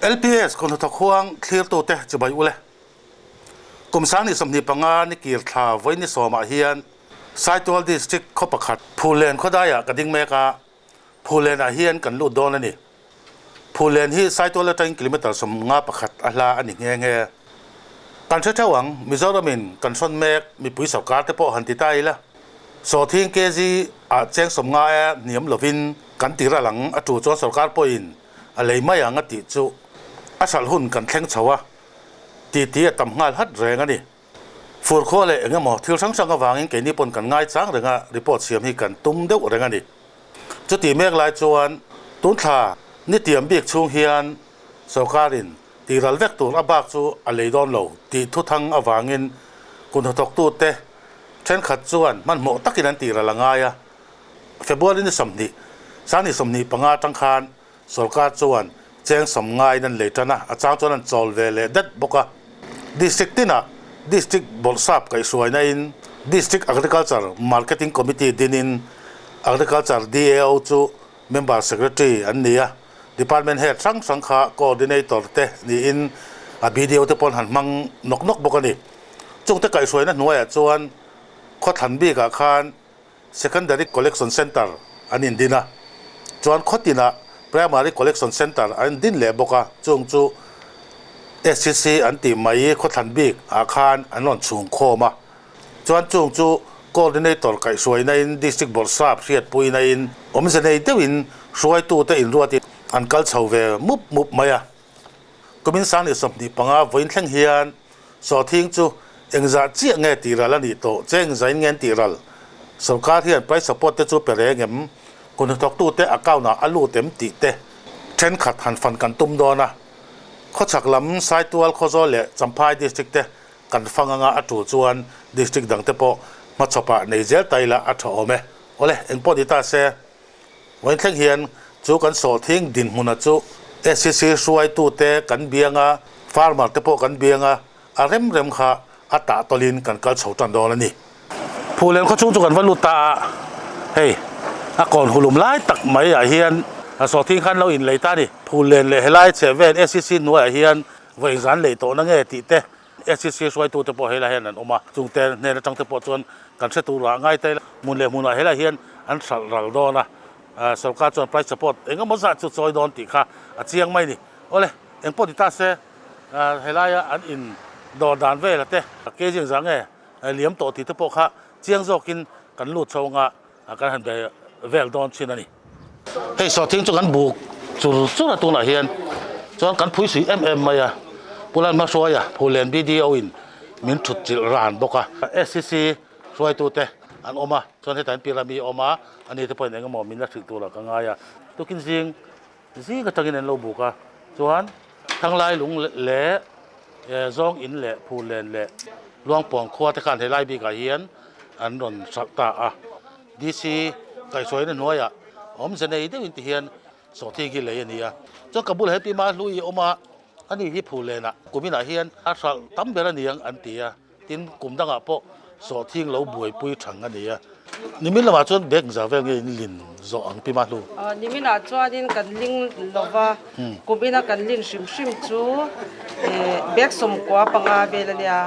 LPS Kawhnathawk huang thlirtute chibai ule. Kum 2025 ni kir thla vawi ni sawmah hian Saitual District khaw pakhat Phullen khawdaiah ka ding mek a, Phullenah hian kan lut dawn a ni. Phullen hi Saitual atangin kilometre 51 a hla a ni nghe nghe. Kan hre theuh ang, Mizoramin kan hrawn mek mipui sorkar te pawh han ti ta ila. Sawhthing kg ah cheng 50 e hniam lovin kan ti ral ang a tu chuan sorkar pawhin a lei mai ang a tih chu a hralh hun kan thleng chho a, titi a tam nghal hat reng a ni. Fur khua leh eng emaw thil hrang hrang avangin keini pawn kan ngaichang reng a, report siam hi kan tum deuh reng a ni. Chuti mek lai chuan tun thla nitiam bik chhung hian sorkarin tihral vek tur a bak chu a lei dawn lo tih thuthang avangin kun hnathawktute thenkhat chuan hmanhmawh takin an tihral a ngai a. February ni 20, 2025 atang khan sorkar chuan cheng 50 in an lei tan a, a chang chuan an chawl ve leh det bawk a. District tinah District Bawrhsap kaihhruaina in District Agriculture Marketing Committee dinin Agriculture DAO chu Member Secretary an ni a, Department Head hrang hrang kha Coordinator te niin a BDO te pawh an han hmang nawk nawk bawk a ni. Chungte kaihhruaina hnuaiah chuan khawthlan bikah khan Secondary Collection Centre an indin a, chuan khawtinah Primary Collection Centre an indin leh bawk a, chung chu SCC an tih mai khawthlan bik ah khan an rawn chhung khawm a, chuan chung chu Coordinator kaihhruaina in District Bawrhsap hriatpuina in awmze nei deuhin hruaitute inruatin an kal chho ve mup mup mai a. Kumin 2025 vawiin thleng hian sawhthing chu engzah chiah nge tih ral a nih tawh che engzahin nge an tih ral? Sorkar hian price support te chu pe reng em? Kut hnathawktute account ah a lut em tih te thenkhat han fan kan tum dawn a. Khawchhak lam Saitual, Khawzawl leh Champhai district te kan fang anga a tul chuan district dang te pawh hmachhawpah nei zel ta ila a tha awm e. Awle, engpawh ni ta se. Vawiin thleng hian chu kan sawhthing dinhmuna chu SCC hruaitute kan biang a, farmer te pawh kan biang a, a rem rem kha a tah tawlhin kan kal chho tan dawn a ni. Phuhlen khaw chhung chu kan va lut ta a, hei a kawn hulum lai tak mai ah hian sawhthing khan lo inlei ta a ni. Phuhlen leh helai chheh vel SCC hnuaiah hian vawiin zan lei tawhna nge tih te SCC hruaitute pawh helai hian an awm a, chungte hnen atang te pawh chuan kan hre tur ah ngai ta ila, hmun leh hmunah helai hian an hralh ral dawn a, sorkar chuan price support eng emaw zah chu chawi dawn tih kha a chiang mai a ni. Awle, eng pawh ti ta se, helaia an in dawr dan vela te, kg engzah nge liam tawh tih te pawh kha chiang zawkin kan lut chho anga kan han be vel dawn thin a ni. Hei sawhthing chu kan buk chur chur a tunah hian chuan kan phui suih em em mai a, Pu Lalhmahruaia Phulen BDO in min thut chilh ran bawk a. SCC hruaitute an awm a, chuan hetah hian Pi Rami a awm a, ani te pawhin eng emaw min la hrilh turah ka ngai a. Tukin zing zing atangin an lo buk a, chuan Thanglai lung leh Zawng in leh Phulen leh Luangpuang khua te khan helai bikah hian an rawn hralh ta a. DC kaihhruaina hnuaiah awmze nei deuhin ti hian sawhthing hi lei a ni a. Chuan ka bulah hian Pi Mahlui a awm a, ani hi Phulenah kuminah hian a hralh tam ber a ni ang an ti a, tin kum dangah pawh sawhthing lo buaipui thang a ni a. Nimin lamah chuan bag za vel nge in lin zawh ang Pi Mahlu? Niminah chuanin kan ling lova, kumina kan lin hrim hrim chu bag 95 vel a nia.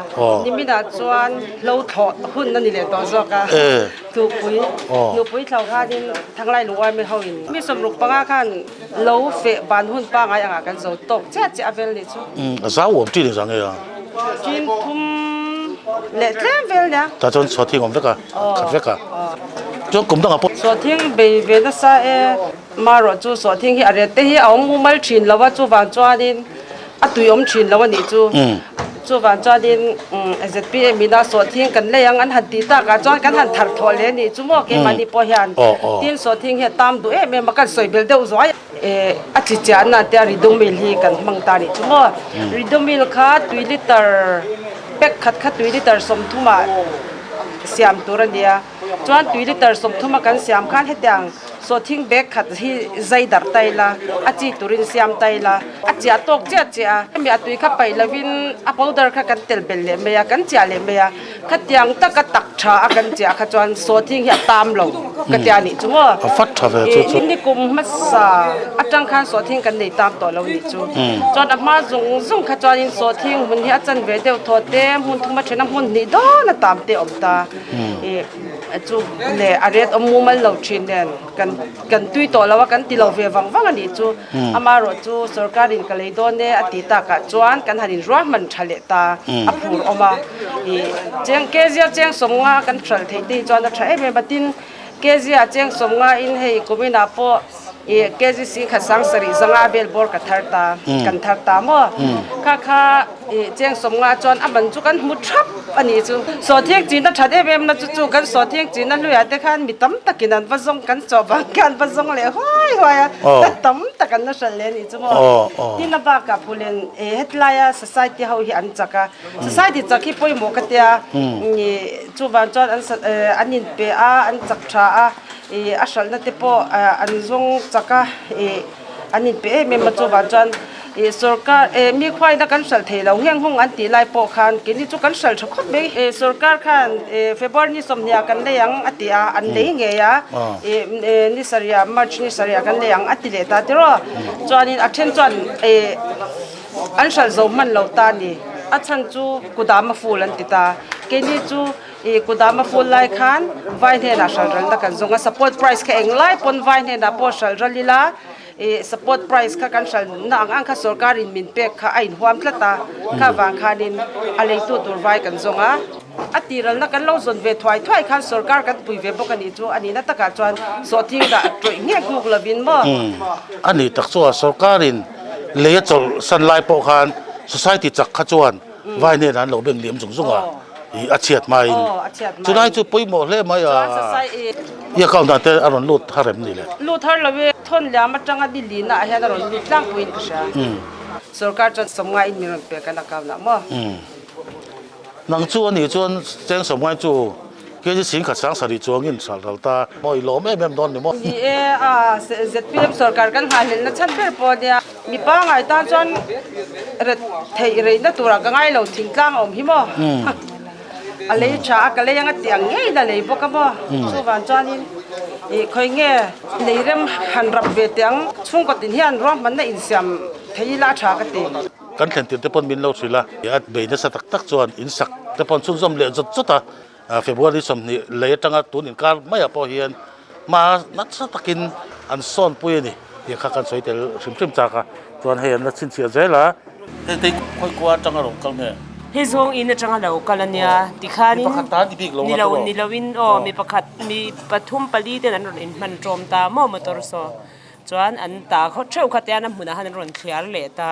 Niminah chuan hlo thlawh hun a ni leh tawh zawk a, nupui nupui thlo khanin Thanglai Lunguaimi ho in mi 65 khan lo feh ban hun pangai angah kan zo tawk chiah chiah a vel nih chu. A zau awm ṭin engzah nge a? Ṭin thum leh tlem vel nia. Tah chuan sawhthing awm vek a, khat vek a. Chuan kum dangah pawh. Sawhthing bei ve nasa e. Marawh chu sawhthing hi a ret te hi a awm mumal thin lo a, chuvang chuanin a tui awm thin lo a nih chu. Chuvang chuanin zpm ina sawhthing kan lei ang an han tih takah chuan kan han thar thawh leh a nih chu maw keimahni pawh hian. Tin sawhthing hi a tam duh em em a, kan sawi belh deuh zuai. A chi chiahna te a Ridomil hi kan hmang ta a nih chu maw. Ridomil kha tui liter pack khat kha tui liter 30 ah siam tur a ni a. Chuan tui liter 30 a kan siam khan hetiang. Sawhthing bag khat hi zai darh ta ila, a chi turin siam ta ila, a chiah tawk chiah chiah a, hemi a tui kha paih lovin a powder kha kan tel belh leh mai a, kan chiah leh mai a, khatiang taka tak tha a kan chiah kha chuan sawhthing hi a tam lo ka tia nih chu maw. A fat tha ve chu chu. Ni kum hmasa atang khan sawhthing kan nei tam tawh lo nih chu. Chuan a hma zung zung kha chuanin sawhthing hmun hi a chan ve deuh thaw te, hmun thum a then a hmun hnih dawn a tam te a awm ta. Chu leh a ret awm mumal lo thin nen kan kan tui tawh lo a kan ti lo ve vang vang a nih chu. Amaherawh chu sorkarin ka lei dawn e a ti takah chuan kan han inruahman tha leh ta a phur awm a. Ih cheng kezia cheng sawmnga kan hralh theih te hi chuan a tha em em a tin kezia cheng sawmnga in hei kuminah pawh ih kg singkhat sang sarih zanga vel bawr ka thar ta kan thar ta maw kha kha Ih cheng sawmnga chuan a ban chu kan hmu thap a nih chu. Sawhthing china that em em na chu chu kan sawhthing china hluiah te khan mi tam takin an va zawng kan chawh vang khan an va zawng leh huai huai a tam tak an la hralh leh a nih chu maw. Tin a bakah Phulen hetlaia society ho hi an chak a, society chak hi pawimawh ka tia ih chuvang chuan an an inpe a an chak tha a ih a hralhna te pawh an zawng chak a ih an inpe em em a chuvang chuan Ih sorkar eh mi khuaina kan hralh thei lo ngheng hung an tih lai pawh khan keini chu kan hralh tha khawp mai. Ih sorkar khan ih February ni sawmhniah kan lei ang a ti a, an lei ngei a, ih ni sarihah March ni sarihah kan lei ang a ti leh ta tiraw. Chuanin a then chuan ih an hralh zo hman lo ta a ni. A chhan chu kudam a ful an ti ta. Keini chu ih kudam a ful lai khan vai hnenah hralh ralna kan zawng a, support price kha englai pawn vai hnenah pawh hralh ral ila, Ih support price kha kan hralhna ang ang kha sorkarin min pek kha a inhuam tlat a, kha vang khanin a leitu tur vai kan zawng a. A tiralna kan lo zawn ve thuai thuai khan sorkar kan pui ve bawk a nih chu a nihna takah chuan sawhthing dah tawih nghek nghuk lovin maw. A nih tak chu a sorkarin lei a chawlh san lai pawh khan society chak kha chuan vai hnenah an lo beng liam zung zung a, ih a chhiat hmain chulai chu pawimawh hle mai a. I account ah te a rawn lut thar em ni le? Lut thar lo e, thawn liam atanga ni lina ah hian a rawn lut tlangpuiin ka hria. Sorkar chuan sawmngai in min rawn pek an account ah maw? Nang chu a nih chuan cheng sawmngai chu kg singkhat sang sarih chuangin hralh ral ta maw i lawm em em dawn ni maw? Ni e, a zpm sorkar kan nghahhlelhna chhan ber pawh a nia. Mi pangngai tan chuan ret theih reihna turah ka ngai lo thingtlang a awm hi maw? A lei tha a, ka lei anga tih ang ngeiin a lei bawk a maw? Chuvang chuanin ih khawi nge lei rem han rap ve teh ang, chhungkaw tin hian ruahmanna insiam thei ila a tha ka ti. Kan thlen tir te pawn min lo hrilh a, a bei nasa tak tak chuan in sak te pawn chhunzawm leh zawt zawt a, February 20 lei atanga tun inkar maiah pawh hian hma nasa takin an sawnpui a ni tih kha kan sawi tel hrim hrim chak a, chuan hei an la chhinchhiah zel a. Hei te khawi khua atanga rawn kal nge? Hei zawng in atanga lo kal a nia tikhanin Mi pakhat tan i bik lo nga tawh. Ni lo in aw mi pakhat mi pathum pali ten an rawn inhman tawm ta maw motor saw chuan an ta khaw theuh kha te an a hmunah khan an rawn thliar leh ta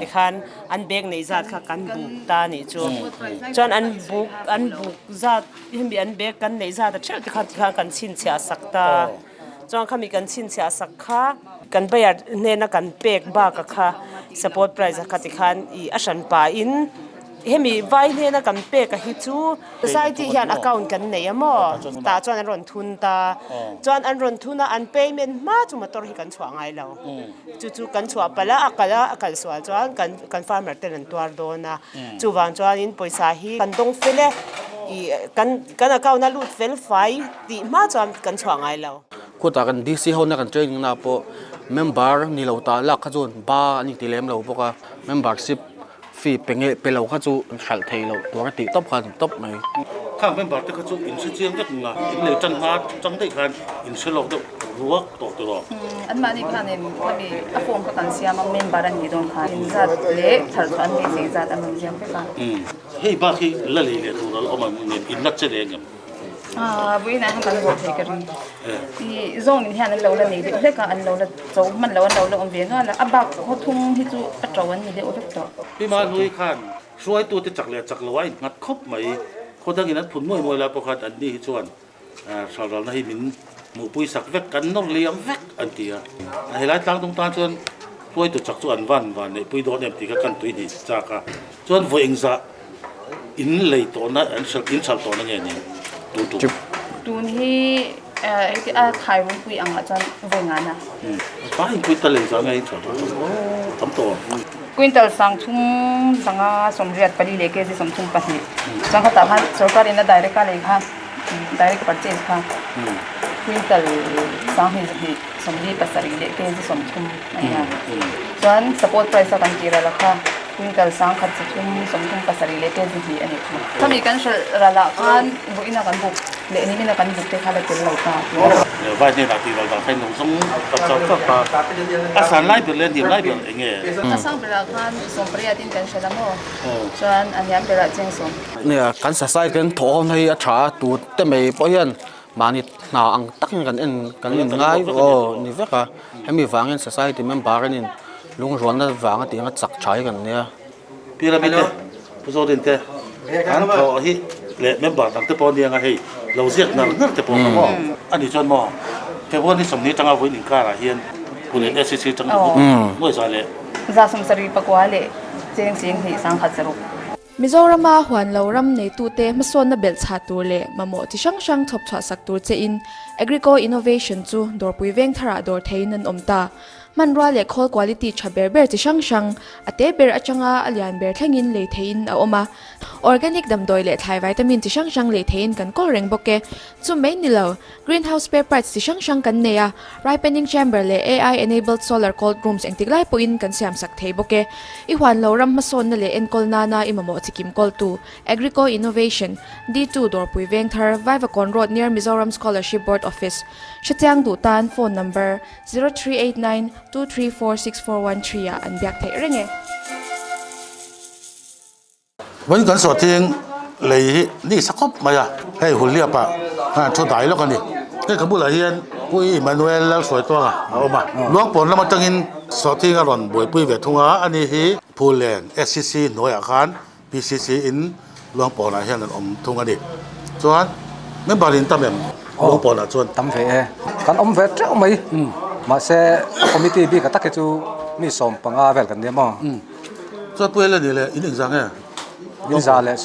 tikhan an bag neih zat kha kan buk ta nih chu chuan an buk an buk zat hemi an bag kan neih zat a theuh te khan tikhan kan chhinchhiah sak ta. Chuan khami kan chhinchhiah sak kha kan bayar hnena kan pek baka kha support price a kha tikhan ih a hran pahin hemi vai hnena kan pek a hi chu society hian account kan nei a maw tah chuan an rawn thun ta chuan an rawn thun a an payment hma chu motor hi kan chhuah ngai lo chu chu kan chhuah palh a a kal a a kal sual chuan kan kan farmer ten an tuar dawn a chuvang chuanin pawisa hi kan dawng fel e ih kan kan account a lut fel fai. Tih hma chuan kan chhuah ngai lo. Khutah kan DC ho na kan training na pawh member ni lo ta lak kha chuan ba an inti lem lo bawk a, membership fee pe nge pe lo kha chu hralh thei lo tur a tih tawp kha a ni tawp mai. Khang member te kha chu in hre chiang vek nga, in lei tan hma tang daih khan in hre lawk deuh ruak tawh tiraw. Anmahni khanin khami a form kha kan siam a, member an nih dawn khan inzat leh thar chu an nei zei zat an rawn ziak vek a. Hei bak hi la lei leh tur a la awm ang em, in la che leh ang em? Vawiinah hian kan zawh thei ka ring. I zawngin hian an lo la nei deuh hlek a, an lo la cho hman lo an lo la awm ve nual a, a bak khaw thum hi chu a to an ni deuh vek tawh. Pi Mahlui khan hruaitute chak leh chak lo a innghat khawp mai. Khaw dangin an phun muai muai lai pawh khan an ni hi chuan hralralna hi min hmuhpui sak vek, kan nawr liam vek an ti a. Helai tlangdung tan chuan hruaitu chak chu an van van neihpui dawn em tih kha kan tui hnih chak a. Chuan vawi engzah in lei tawhna an hralh in hralh tawhna nge ni tun tum? Tun hi Heti a thlai runpui angah chuan vawi ngana. Tlai in quintal engzah nge in chhuah tawh chu aw tam tawh ang. Quintal sangthum zanga 84 leh kg 32 chuan khatah khan sorkar in a direct a lei kha direct purchase kha quintal 22 47 leh kg 30 a nia. Chuan support price a kan tih ral a kha quintal 103 37 leh kg 2 a nih chu. Khami kan hralh ral ah khan vawiin a kan buk leh nimin a kan buk te kha la tel lo ta. Vai hnenah tih ral dah kha in lo zawng ta char char ta. A san lai ber leh a hniam lai ber eng nge? A sang berah khan 80 in kan hralh a maw? Chuan a hniam berah cheng sawm. Nia, kan society kan thawh ho hi a tha a, tu te mai pawh hian mahni hna ang takin kan en kan in ngai aw ni vek a. Hemi vangin society member an in lungrualna vanga tih anga chak tha hi kan nia. Pyramid te, Pu Zodin te an thawh hi leh member dang te pawh ania nga hei lo ziak ngar ngar te pawh kha maw a nih chuan maw February 20 atanga vawiin inkarah hian Pune SCC atang nuai za leh Za 74 leh cheng cheng hnih sangkhat zaruk. Mizorama huan lo ram neitute hmasawnna belh chhah tur leh mamawh chi hrang hrang chhawp chhuah sak tur chein Agrico Innovation chu dawrpui veng tharah dawr theiin an awm ta. Hmanrua leh khawl quality tha ber ber chi hrang hrang, a te ber atanga a lian ber thlengin lei theihin a awm a. Organic damdawi leh thlai vitamin chi hrang hrang lei theihin kan kawl reng bawk e. Chu mai ni lo, greenhouse spare parts chi hrang hrang kan nei a, ripening chamber leh AI enabled solar cold rooms engtik lai pawhin kan siam sak thei bawk e. I huan lo ram hmasawnna leh enkawl nana i mamawh chi kim kawltu, Agrico Innovation, D2 Dawrpui Vengthar, Vaivakawn Road near Mizoram Scholarship Board Office. Hrechiang duh tan phone number. 0389 234 6413 ah an biak theih reng e. Vawiin kan sawhthing lei hi ni sa khawp mai a, hei Hulliapa khan thu dai lawk a ni. Hei ka bulah hian Pu Emmanuel Lalhruaituanga a awm a, Luangpawn lam atangin sawhthing a rawn buaipui ve thung a, ani hi Phullen SCC hnuaiah khan PCC in Luangpawnah hian an awm thung a ni. Chuan member in tam em Luangpawnah chuan? Tam ve e. Kan awm ve teuh mai. Mahse committee bik a tak hi chu mi 15 vel kan nia maw? Chuan Pu Ela ni leh in engzah nge? In 130.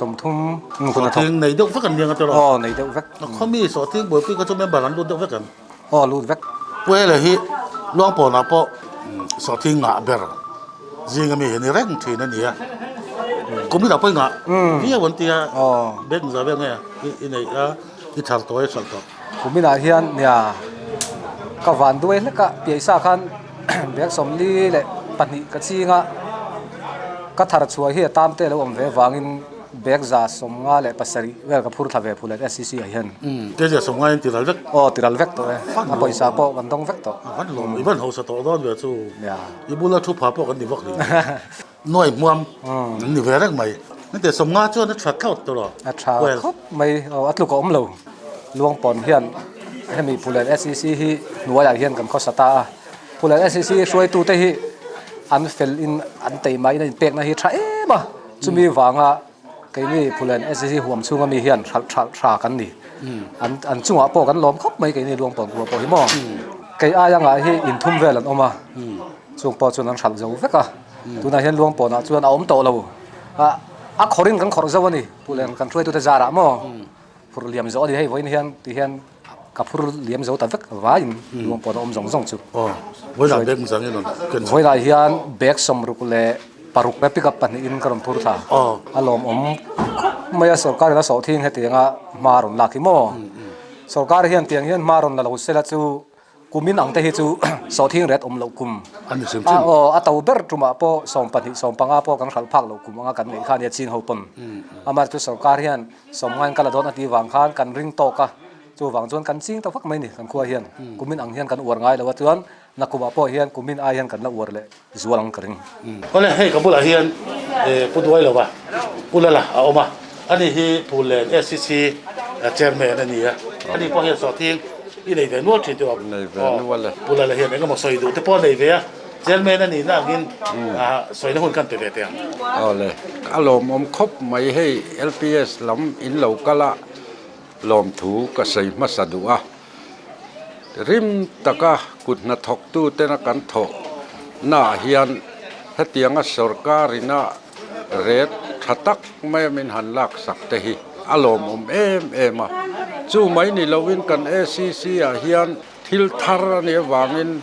Sawhthing nei deuh vek an nia nga tiraw? Aw nei deuh vek. Khaw mi sawhthing buaipui kha chu member an lut deuh vek em? Aw lut vek. Pu Ela hi Luangpawnah pawh sawhthing ngah ber zinga mi hi ni reng thin a ni a. Kum hi dah pawh i ngah viau an ti a, bag za vel nge i neih a, i thar tawh i hralh tawh. Kuminah hian nia ka van duai hlek a, piaisa khan bag 42 ka ching a, ka thar chhuah hi a tam te lo awm ve vangin Bag 57 vel ka phur thla ve phul e SCC ah hian. Umm kei zia 50 in tiral vek. Aw tiral vek tawh e. A pawisa pawh kan dawng vek tawh. A van lawm i van hausa tawh dawn ve chu. I bula thu pha pawh kan ni vak hlei. Nuai hmuam an ni ve reng mai. Heti 50 chuan a tha thlawt tawh lo. A tha khawp mai aw a tluk a awm lo. Luangpawn hian hemi Phulen SCC hi hnuaiah hian kan khawsa ta a. Phulen SCC hruaitute hi an fel in an teimah in an inpekna hi tha em a. Chumi vanga keini Phulen SCC huam chhunga mi hian hralh tha tha kan ni. An an chungah pawh kan lawm khawp mai keini Luangpawn khua pawh hi maw. Kei aia ngah hi inthum vel an awm a, chung pawh chuan an hralh zo vek a. Tunah hian Luangpawnah chuan a awm tawh lo. A khawrin kan khawrh zo a ni Phulen kan hruaitute zarah maw. Phur liam zawh a ni hei vawiin hian ti hian ka phur liam zo ta vek vaiin Luangpawn a awm zawng zawng chu. Aw, vawiinah bag hmasa nge rawn ken chhuak? Vawiinah hian bag 66 leh pickup pahnihin ka rawn phur thla. Aw. A lawmawm khawp mai a sorkar in a sawh thing hetianga hma rawn lak hi maw? Sorkar hian tiang hian hma rawn la lo sela chu Kumin ang te hi chu sawhthing ret awm loh kum a ni hrim hrim. Aw, a to ber tumah pawh 12, 15 pawh kan hralh phak loh kum anga kan ngaih kha ania ching ho pawn. Amah chu sorkar hian sawmngain kal a dawn a tih vang khan kan ring tawk a, chuvang chuan kan ching ta vak mai ni kan khua hian. Kumin ang hian kan uar ngai lo a chuan nakumah pawh hian kumin ai hian kan la uar leh zual ang ka ring. Awle, hei ka bulah hian Pu Duai lova Pu Lala a awm a, ani hi Phullen SCC Chairman a ni a, ani pawh hian sawhthing i nei ve nual thin tih awm. Nei ve nual e. Pu Lala hian engemaw sawi duh te pawh a nei ve a, Chairman a nihna angin sawina hun kan pe ve teh ang. Awle, a lawmawm khawp mai hei LPS lam in lo kal a lawmthu ka sawi hmasa duh a. Rim taka kut hnathawktutena kan thawh naah hian hetianga sorkarina ret tha tak maia min han laksak te hi a lawmawm em em a. Chu mai ni loin kan ACC ah hian thil thar a nih avangin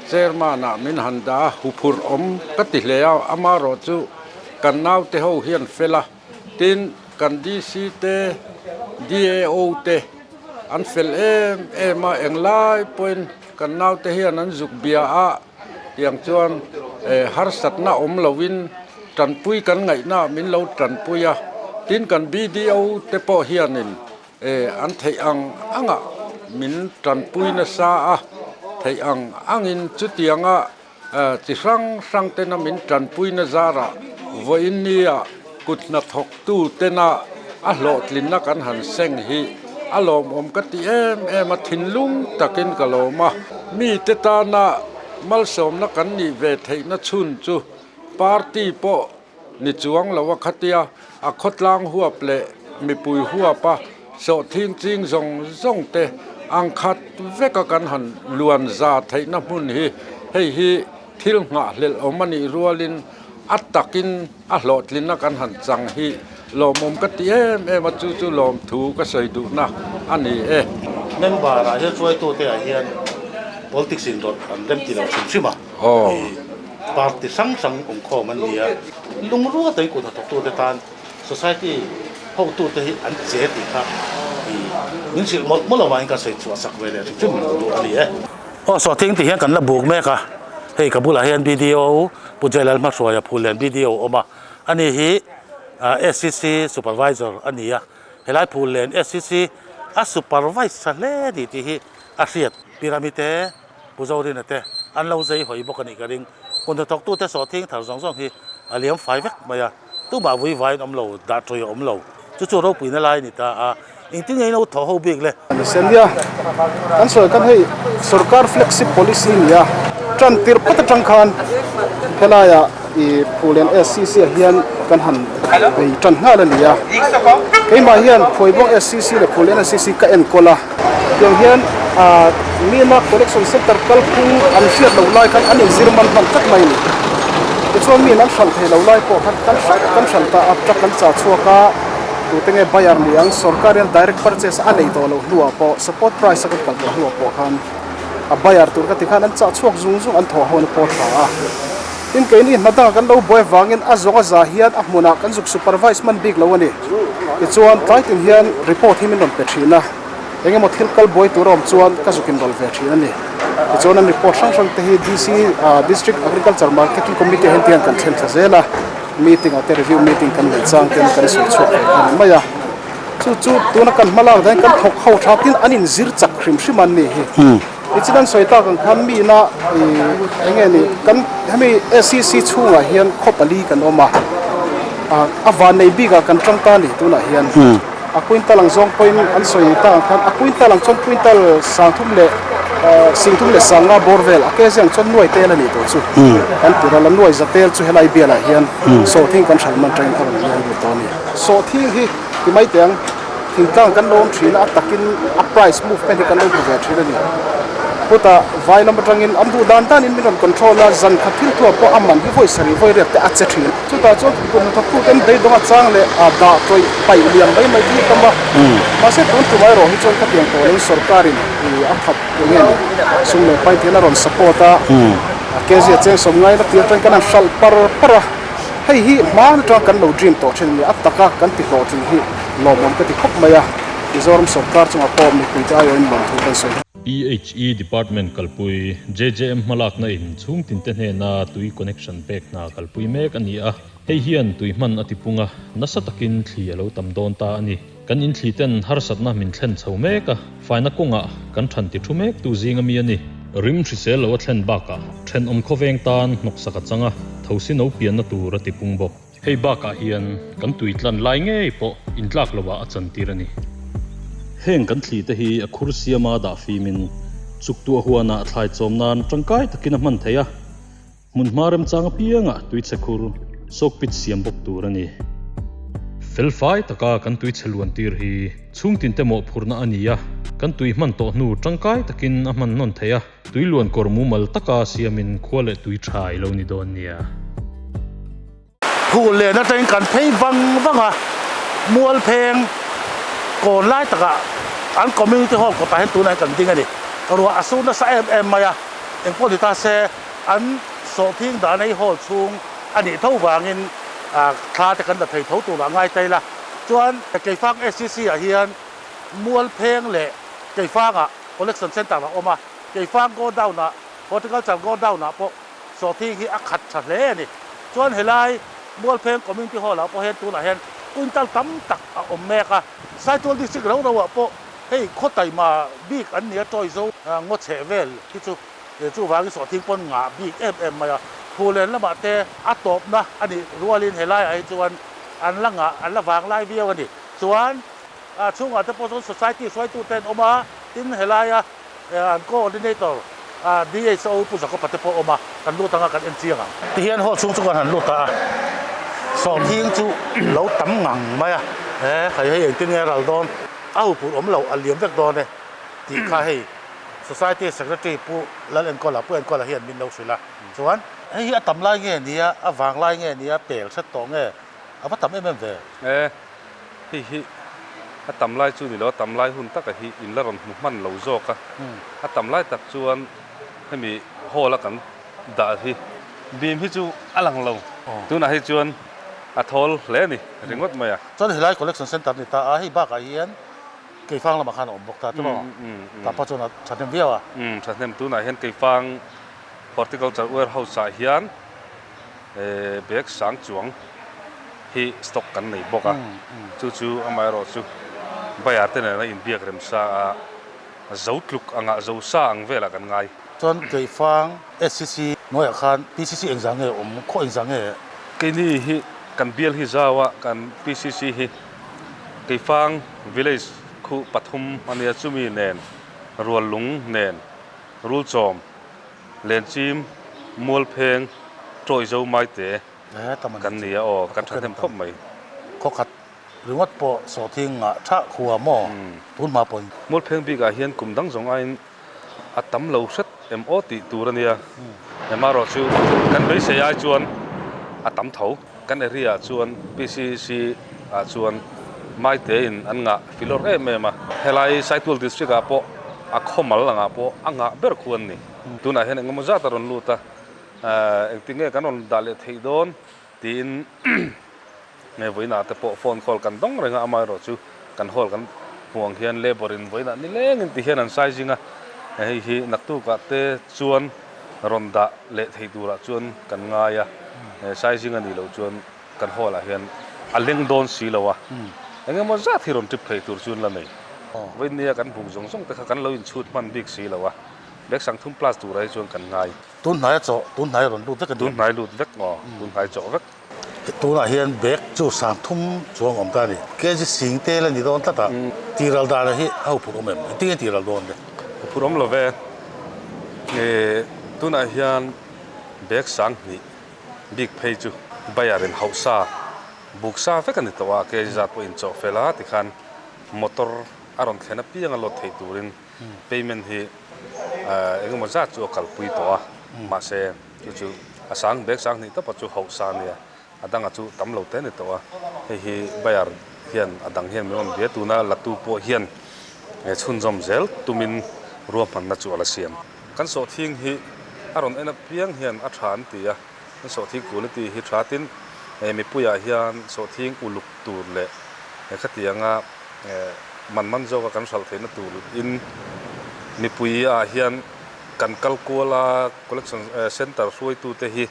Chairman ah min han dah a, huphurh awm ka ti hle a, amaherawh chu kan naute ho hian fel a, tin kan DC te, DAO te an fel em em a, englai pawhin kan naute hian an zuk bia a, tiang chuan harsatna awm loin tanpui kan ngaihna min lo tanpui a, tin kan BDO te pawh hianin an theih ang angah min tanpui nasa a, theih ang angin chutianga chi hrang hrang tena min tanpuina zarah vawiin nia kut hnathawktu tena a hlawhtlinna kan han seng hi a lawmawm ka ti em em a, thinlung takin ka lawm a. Mite tana malsawmna kan nih ve theihna chhun chu party pawh ni chuang lo a khatia a khawtlang huap leh mipui huapa sawhthing ching zawng zawng te ang khat veka kan han luan za theihna hmun hi hei hi thil nghahhlelh awm a nih rualin a takin a hlawhtlinna kan han chang hi lawmawm ka ti em em a, chu chu lawmthu ka sawi duhna a ni e. Member ah hian hruaitute ah hian politics in rawlh an rem ti lo hrim hrim a. Party hrang hrang awmkhawm an ni a, lungrua tawih kut hnathawktute tan society hotute hi an che tih kha min hrilh mawlh mawlh avangin kan sawi chhuah sak ve leh hrim hrim duh a ni e. Aw sawhthing tih hian kan la buk mek a, hei ka bulah hian BDO Pu Jailal Hmahruaia Phullen BDO a awm a, ani hi SCC Supervisor a ni a, helai Phullen SCC a supervise tha hle a ni tih hi a hriat. Pyramid-e Pu Zorina te an lo zei hawi bawk a nih ka ring. Kut hnathawktute sawhthing thar zawng zawng hi a liam fai vek mai a, tumah vui vaiin awm lo, dah tawih a awm lo. Chu chu ropuina lai a ni ta a, engtin nge in lo thawh ho bik le? Nia, kan sawi khan hei sorkar flagship policy a ni a, tan tirh phawt atang khan helaiah i Phulen SCC ah hian kan han bei tan nghal a ni a, keimah hian Phuaibawng SCC leh Phulen SCC ka enkawl a. Tiang hian Mina Collection Centre kalphung an hriat loh lai khan an inzir man hman tlat mai a ni. Tichuan miin an hralh thei lo lai pawh khan kan hralh kan hralh ta a, truck an chah chhuak a, tute nge buyer ni ang, sorkar hian direct purchase a nei tawh loh hnuah pawh support price a kan kal tawh hnuah pawh khan a buyer tur ka ti khan an chah chhuak zung zung an thawh ho na pawh tha a. Tin keini hna dangah kan lo buai avangin a zawng a za hian a hmunah kan zuk supervise hman bik lo a ni. Tichuan tlai tin hian report hi min rawn pe thin a, eng emaw thil kal buai tur a awm chuan ka zuk inrawlh ve thin a ni. Tichuan an report hrang hrang te hi DC District Agriculture Marketing Committee ah hian tihian kan thlen thla zel a, meeting ah te review meeting kan nei chang ten kan sawi chhuak ve kha a ni mai a. Chu chu tuna kan hma lak dan hian kan thawk ho tha tin an inzir chak hrim hrim an ni hi. Nichin an sawi tak ang khan mina ih eng nge ni kan hemi SCC chhungah hian khaw pali kan awm a, a van nei bikah kan tang ta a ni tunah hian a quintal ang zawng pawhin an sawi tak ang khan a quintal ang chuan quintal sangthum leh singthum leh sanga bawr vel a kg ang chuan nuai tel a nih tawh chu kan ti ral a nuai za tel chu helai bialah hian sawhthing kan hral man tangin a rawn lian lut tawh a ni. Sawhthing hi ti mai teh ang. Thingtlang kan lo awm thin a, a takin a price movement hi kan lo hmu ve thin a ni. Chutah vai lam atangin an duh dan danin min rawn control a, zan khat thil thuah pawh a man hi vawi sarih vawi riat te a che thin. Chutah chuan kut hnathawktute an beidawng a chang leh a dah tawih paih liam mai mai te hi tam a. Mahse tun tum erawh hi chuan khatiang tawh loin sorkarin a that eng nge ni sum leh pai thian a rawn support a, kg a cheng sawm ngai la tir atangin kan han hralh par par a. Hei hi hmaan atang kan lo dream tawh thin a ni, a taka kan ti hlawhtling hi lawmawm ka ti khawp mai a, Mizoram sorkar chungah pawh mipuite aiawhin lawmthu kan sawi. PHE Department kalpui JJM hmalakna in chhungtinte hnena tui connection pek hna kalpui mek a ni a, hei hian tui hman a tipung a, nasa takin thli a lo tam dawn ta a ni. Kan inthli ten harsatna min thlen chho mek a, faina kawngah kan than ti thu mek tu zing ami a ni. Rim hrisel lo a thlen bakah thenawm khawveng tan hnawksak a chang a, thosi no pianna tur a ti pung bawk. Hei bakah hian kan tui tlan lai ngei pawh intlak loah a chantir a ni. Heng kan thli te hi a khur siama dah fimin chuktuah huanah thlai chawm nan tangkai takin a hman thei a. Hmunhma remchang apiangah tuichhe khur sawkpit siam bawk tur a ni. Felfai taka kan tuichhe luan tir hi chhungtinte mawhphurhna a ni a, kan tui hman tawh hnu tangkai takin a hman hnawn thei a, tui luan kawr mumal taka siamin khua leh tui tha i lo ni dawn nia. Phul leh atangin kan phei vang vang a, mual pheng Kawn lai takah an community hall kawtah hian tunah hian kan ding a ni. Ruah a sur nasa em em mai a, engpawh ni ta se an sawhthing dahna hi hall chhung a nih tho vangin thla te kan la thei tho turah ngai ta ila. Chuan Keifang SCC ah hian Mualpheng leh Keifangah collection centre a awm a, Keifang godown ah horticulture godown ah pawh sawhthing hi a khat tha hle a ni. Chuan helai Mualpheng Community Hall ah pawh hian tunah hian quintal tam tak a awm mek a, Saitual District ro ro ah pawh hei khaw taima bik an nia tawi zo ngaw chheh vel hi chu chuvangin sawhthing pawn ngah bik em em mai a, Phulen lamah te a tawpna a nih rualin helai ah hi chuan an la ngah an la vang lai viau a ni. Chuan chhungah te pawh chuan Society hruaitu te an awm a, tin helaia an coordinator DHO Pu Jacob-a te pawh awm a, kan lut anga kan en chiang ang. Tihian hall chhung chu kan han lut ta a, sawhthing chu lo tam ngang mai a, he hei hei engtin nge ral dawn, a hupur awm lo a liam vek dawn e tih kha hei Society Secretary Pu Lalenkawla, Pu Enkawla hian min lo hrilh a, chuan hei hi a tam lai nge nia, a vang lai nge nia, pel hret tawh nge, a va tam em em ve. E, hei hi a tam lai chu ni lo, a tam lai hun taka hi in la rawn hmu hman lo zawk a. A tam lai tak chuan hemi hall a kan dah hi bim hi chu a lang lo. Tunah hi chuan a thawl hle a ni ringawt mai a. Chuan helai collection centre ni ta a, hei bakah hian Keifang lamah khan a awm bawk ta tawh a, tah pawh chuan a thahnem viau a. Thahnem tunah hian Keifang horticulture warehouse ah hian bag sang chuang hi stock kan nei bawk a, chu chu amaherawh chu Bayar te nena inbiak rem sa a zo tluk anga zo sa ang velah kan ngai. Chuan Keifang SCC hnuaiah khan PCC engzah nge awm, khaw engzah nge? Keini hi kan bial hi zau a, kan PCC hi Keifang village khu pathum a nia, chumi nen Ruallung nen Rulchawm Lenchim, Mualpheng, Ṭawizo Maite kan ni a aw, kan ṭhahnem khawp mai. Khawkhat ringawt pawh sawhthing ngah ṭhah khua maw tun hma pawhin. Mualpheng bikah hian kum dang zawng aiin a tam lo hret em aw tih tur a nia. Hemarawh chu kan beisei ai chuan a tam tho. Kan area ah chuan PCC ah chuan Maite in an ngah filawr em em a. Helai Saitual District ah pawh a khawmal angah pawh a ngah ber khu an ni. Tunah hian engemaw zat a rawn lut a, engtin nge kan rawn dah leh theih dawn tiin nge vawiinah te pawh phone call kan dawng reng a, amaherawh chu kan hall kan hmuh ang hian labour in vawiinah nilengin ti hian an sizing a, hei hi naktukah te chuan rawn dah leh thei turah chuan kan ngai a, sizing a nih loh chuan kan hall ah hian a leng dawn si lo a, eng emaw zat hi rawn trip phei tur chuan la nei. Vawinia kan buk zawng zawng te kha kan lo inchhut hman bik si lo a, bag sangthum plus turah hi chuan kan ngai. Tun hnai a chawh, tun hnai a rawn lut vek a ni. Tun hnai lut vek aw, tun hnai chawh vek. Tunah hian bag chu sangthum chuang awm ta a ni. Kg sing te la ni dawn tlat a, tiral dan hi a huphurh awm em? Engtin nge tiral dawn le? Huphurh awm lo ve. Tunah hian bag sanghnih bik phei chu Bayer in hauhsa buk sa vek a ni tawh a, kg zat pawh inchawh fel a tikhan motor a rawn thlen apiang a load theih turin payment hi engemaw zat chu a kalpui tawh a, mahse Chu chu a sang bag sang hnih tawpa chu hauh sa ania, a danga chu tam lo te a ni tawh a, hei hi Bayer hian a dang hian min rawn bia tuna latu pawh hian chhunzawm zel tumin ruahmanna chu a la siam. Kan sawhthing hi a rawn en apiang hian a tha an ti a, kan sawhthing quality hi tha tin mipuiah hian sawhthing uluk tur leh khatianga man man zawka kan hralh theihna tur in mipuiah hian Kan kal kual a, collection centre hruaitute hi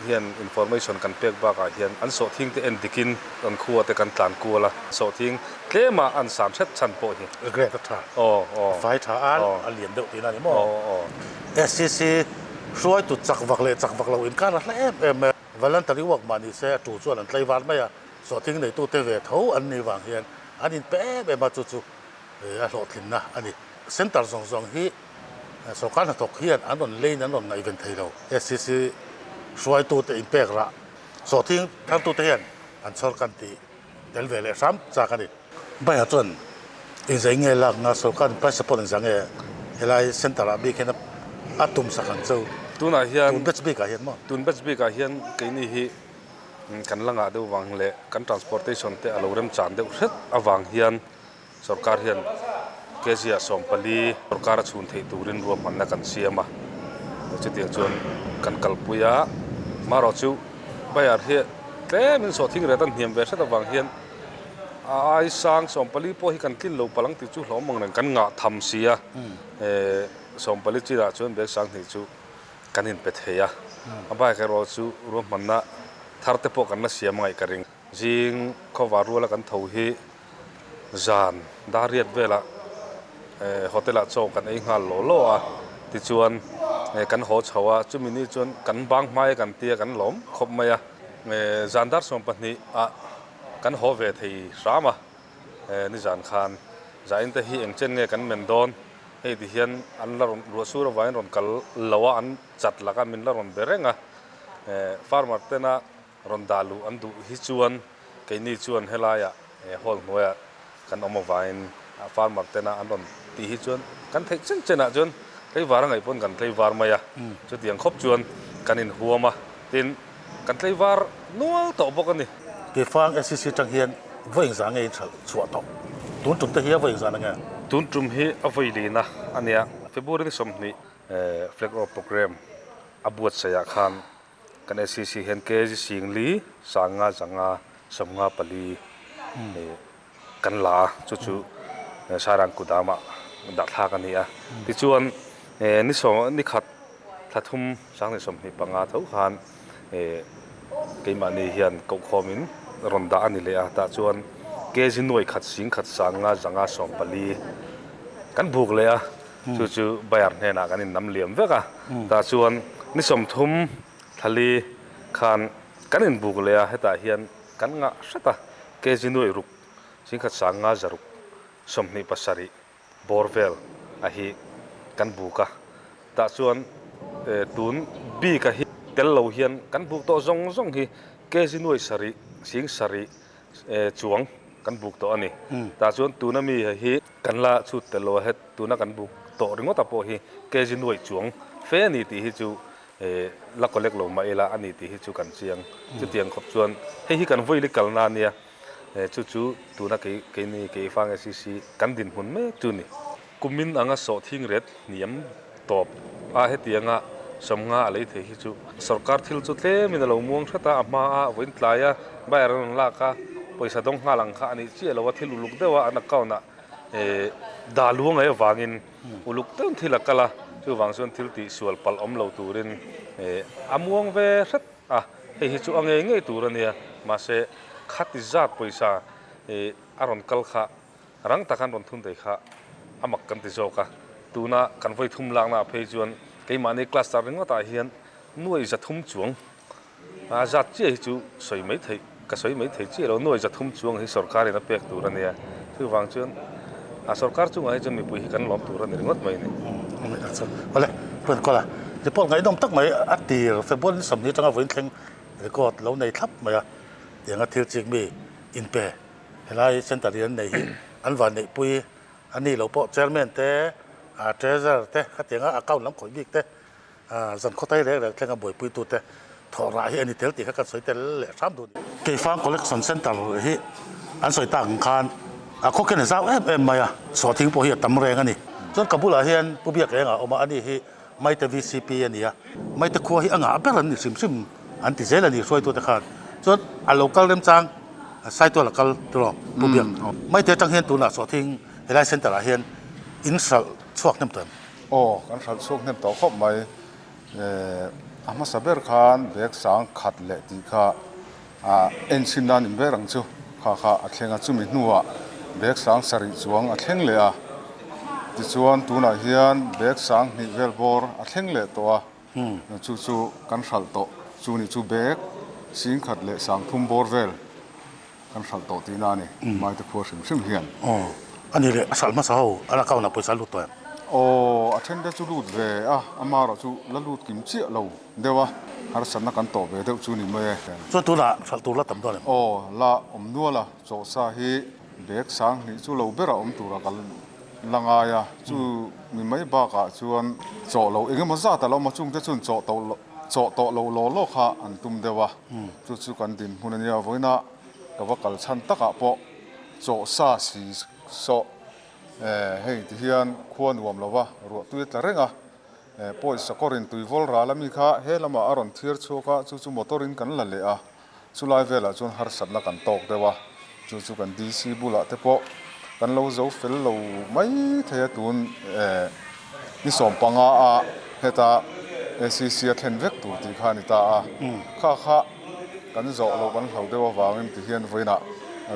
hian information kan pek bakah hian an sawhthing te en dikin an khua te kan tlan kual a, sawhthing tlema an san hret chhan pawh hi. Grade a tha. Aw aw. A fai tha a, a lian deuh tihna a ni maw? Aw aw. SCC hruaitu chak vak leh chak vak lo inkar a hla em em e. Voluntary work mah ni se a tu chuan an tlaivar mai a, sawhthing neitute ve tho an nih vang hian an inpe em em a, chu chu a hlawhtlinna a ni. Centre zawng zawng hi sorkar hnathawk hian an rawn leiin an rawn ngaihven thei lo. SCC hruaitute inpek rah sawhthing thartute hian an chhawr kan tih tel ve leh hram chak a ni. Baiah chuan inzai nge lakna sorkar in price support inzah nge helai centre ah bik hian a tum sak ang cheu. Tunah hian tun batch bikah hian maw? Tun batch bikah hian keini hi. Kan la ngah deuh vang leh kan transportation te a lo remchan deuh hret avang hian sorkar hian kg ah 40 sorkar a chhun theih turin ruahmanna kan siam a, chutiang chuan kan kalpui a. Marawh chu buyer hi tlemin sawhthing ret a hniam ve hret avang hian a ai sang 40 pawh hi kan tlin lo palang tih chu hlawm ang reng kan ngah tham si a, 40 chinah chuan bag 2000 chu kan inpe thei a, a bike erawh chu ruahmanna thar te pawh kan la siam angaih ka ring. Zing khawvar ruala kan tho hi zan dariat velah hotel ah chaw kan ei nghal law law a, tichuan kan haw chho a, chumi ni chuan kan bang hmai kan tia kan lawm khawp mai a, zan dar 12 ah kan haw ve thei hram a, nizan khan zain te hi eng chen nge kan men dawn. Hei ti hian an la rawn ruah sur avangin rawn kal lo a, an chat laka min la rawn be reng a. Farmer tena rawn dah luh an duh hi chuan keini chuan helaiah hall hnuaiah kan awm avangin farmer tena an rawn tih hi chuan kan theih chen chenah chuan tleivar a ngaih pawn kan tleivar mai a. Chutiang khawp chuan kan inhuam a, tin kan tleivar nual tawh bawk a ni. Keifang SEC tang hian vawi engzah nge in hralh chhuah tawh? Tun tum te hi a vawi engzah na nge? Tun tum hi a vawi lina a nia. February ni 20 Flag Off Programme a buatsaih ah khan kan SEC hian kg 4000 500 54 kan la a, chu chu Sairang Kudam ah dah thlak a ni a. Tichuan ni sawm ni khat thla thum 2025 tho khan keimahni hian kohkhawmin rawn dah a ni leh a, tah chuan kg 1000 1,500 514 kan buk leh a, chu chu Bayar hnenah kan innam liam vek a, tah chuan ni 30 thla khan kan inbuk leh a, hetah hian kan ngah hret a, kg 600 1,500 627 bawr vel a hi kan buk a, tah chuan tun bik a hi tel lo hian kan buk tawh zawng zawng hi kg 700 7,000 chuang kan buk tawh a ni. Tah chuan tuna mi hi kan la chhut tel lo a, het tuna kan buk tawh ringawt a pawh hi kg 1,000 chuang fe a ni tih hi chu la collect lo mah ila a ni tih hi chu kan chiang. Chutiang khawp chuan hei hi kan vawili kalna a nia, chu chu tuna kei keini Keifang SEC kan dinhmun mek chu ni. Kumin anga sawhthing ret hniam tawp a hetianga 50 a lei thei hi chu sorkar thil chu tlemin a lo muang hret a, a hma a vawiin tlai a buyer an rawn lak a, pawisa dawng nghal ang kha a nih chiah lo a, thil uluk deuh a an account ah dah luang ai avangin uluk deuhin thil a kal a, chuvang chuan thil tih sual palh awm lo turin a muang ve hret a, hei hi chu a ngei ngei tur a nia, mahse khati zat pawisa a rawn kal kha rang taka an rawn thun thei kha a mak kan ti zawk a, tuna kan vawi thum lakna ah phei chuan keimahni cluster ringawt ah hian 300,000 chuang a zat chiah hi chu sawi mai theih ka sawi mai thei chiah lo, 300,000 chuang hi sorkar in a pek tur a nia, chuvang chuan a sorkar chungah hi chuan mipui hi kan lawm tur a ni ringawt mai a ni. Awle, Puan Kawla, report ngaihnawm tak mai a tir February ni 20 atanga vawiin thleng record lo nei thlap mai a, tianga thil chik mi inpe Helai centre hi an nei hi an van neihpui a ni lo pawh chairman te treasurer te khatianga account lam khawih bik te zan khawtai rek rek thlenga buaipui tu te thawh rah hi a ni tel tih kha kan sawi tel leh hram duh a ni. Keifang collection centre hi an sawi tak ang khan a khawkhen a zau em em mai a, sawhthing pawh hi a tam reng a ni. Chuan ka bulah hian Pu Biakengah a awm a, ani hi Maite VCP a ni a, Maite khua hi a ngah ber an ni hrim hrim an ti zel a ni hruaitute khan. Chuan a lo kal remchang Saitual a kal tiraw Pu Biak. Maite atang hian tunah sawhthing helai centre ah hian in hralh chhuak hnem tawh em? Aw, kan hralh chhuak hnem tawh khawp mai. A hmasa ber khan bag 10,000 leh tih kha en chhin nan in ber ang chu kha kha a thleng a, chumi hnuah bag 7,000 chuang a thleng leh a, tichuan tunah hian bag 2000 vel bawr a thleng leh tawh a, chu chu kan hralh tawh chu ni chu bag 1,000 leh 3,000 bawr vel kan hralh tawh tihna a ni, Maite khua hrim hrim hian. Aw, a ni leh a hralh hmasa ho an account ah pawisa a lut tawh em? Aw, a then te chu lut ve a, amaherawh chu la lut kim chiah lo deuh a, harsatna kan tawh ve deuh chu ni mai e. Chuan tunah hralh tur la tam dawn em? Aw, la awm nual a, chawhsa hi bag 2000 chu lo ber a awm tura ka la ngai a, chu mi mai bakah chuan chawh lo eng emaw zat a lo awm a, chungte chuan chawh tawh lo. Chawh tawh lo law law kha an tum deuh a, chu chu kan dinhmun a nia. Vawiina ka va kal chhan takah pawh chawh sa si sawh hei ti hian khua nuam lo va, ruah tui a tla reng a. Pawisa kawrin tui vawl ral ami kha he lamah a rawn thiar chhuak a, chu chu motor in kan la leh a, chulai velah chuan harsatna kan tawk deuh a, chu chu kan DC bulah te pawh kan lo zo fel lo mai thei a, tun ni 15 a heta ACC a thlen vek tur tih kha a ni ta a, kha kha kan zawh loh kan hlau deuh avangin ti hian vawiinah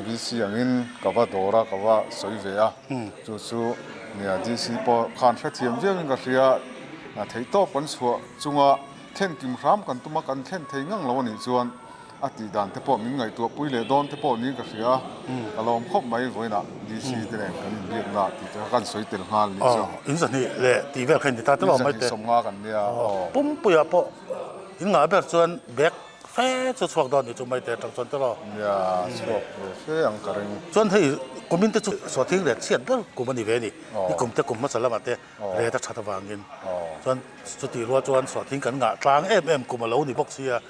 VC angin ka va dawr a, ka va sawi ve a. Chu chu nia DC pawh khan hrethiam viauin ka hria, theihtawp kan chhuah chunga thlen kim hram kan tum a, kan thlen thei ngang lo a nih chuan a tih dan te pawh min ngaihtuah pui leh dawn te pawh niin ka hria a, ka lawm khawp mai vawiinah DC te nen kan inbiakna tih te kha kan sawi tel nghal nih chu. In 200 leh tih vel kha in ti ta telawm mai te. In 250 kan nia aw. Pumpuiah pawh in ngah ber chuan bag Fe chu chhuak dawn nih chu mai te atang chuan telaw. Nia, chhuak ve fe ang ka ring. Chuan hei kumin te chu sawhthing ret chhiat ber kum a ni ve a ni. Ni kum te kum hmasa lamah te ret a that avangin. Chuan chutih rual chuan sawhthing kan ngah tlang em em kum a lo ni bawk sia.